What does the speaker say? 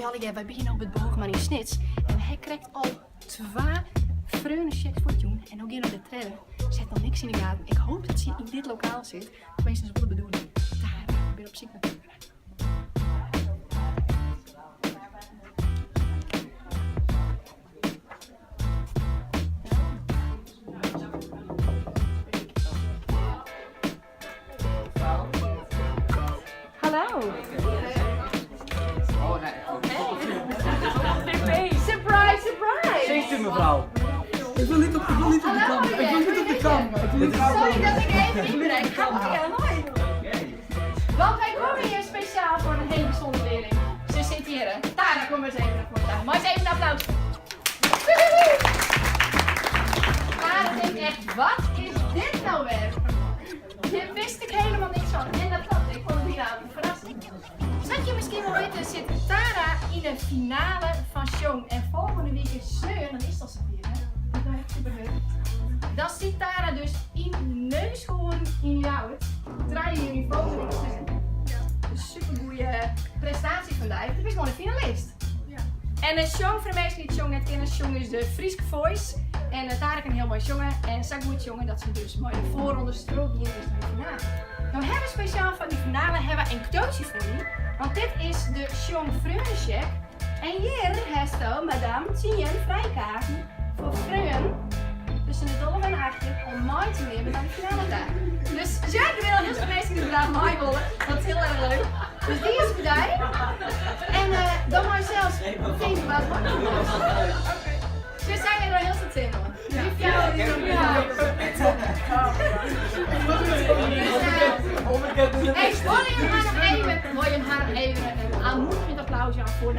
Hoi allegear, wy binne op it Bogerman yn Snits en we ha krekt al twa freonesjeks fuortjûn en no gean we nei de tredde. Se hat noch niks yn de gaten. Ik hoop dat sy yn dit lokaal sit. Tenminste, dat is wol de bedoeling. Tara, ik bin op syk nei Tara. Hallo. Surprise, surprise! Zingt u mevrouw? Ik wil niet op, ik wil niet op de camera. Ik wil niet op de camera. Ik wil niet op de Sorry camera. dat ik even inbreng. Ga hoi. Want wij komen hier speciaal voor een hele bijzondere leerling. Ze zit hier. hè. Tara, kom eens even naar voren. Mag eens even een applaus. Woehoe. Tara denkt echt, wat is dit nou weer? Hier wist ik helemaal niks van. En dat klopt, ik vond het hier een verrassing. Zoals je misschien wel weten zit Tara in de finale van Sjong. En volgende week is sneon, dan is dat zover, hè? Dat is echt super leuk. Dan zit Tara dus in Neushoorn yn Ljouwert. 3 juni volgende week sneon. Een supergoeie prestatie vandaag. Het is gewoon een finalist. En uh, Sjong, voor de mensen die het Sjong net kennen, Sjong is de Fryske Voice. En Tara kan heel mooi sjonge. En zo goed sjonge dat ze dus mooi de voorronde strook hier is naar de finale. Nou hebben we speciaal van die finale hebben we een cadeautje voor u. Want dit is de Sjong Freoncheck. En hier heeft u, madame, 10 vrijkaarten voor freon tussen de 12 en 18 om mee te nemen naar de finale dag. Dus Jacques wil heel veel mensen die graag mee willen. Dat is heel erg leuk. Dus die is voor jou. En dan mag je zelfs tegen wat Oké. Dus zijn er al heel veel zin in. Lief jou. Ja. Dus, hey, wil je haar nog even, wil je haar nog even een aanmoedigend applausje aan voor?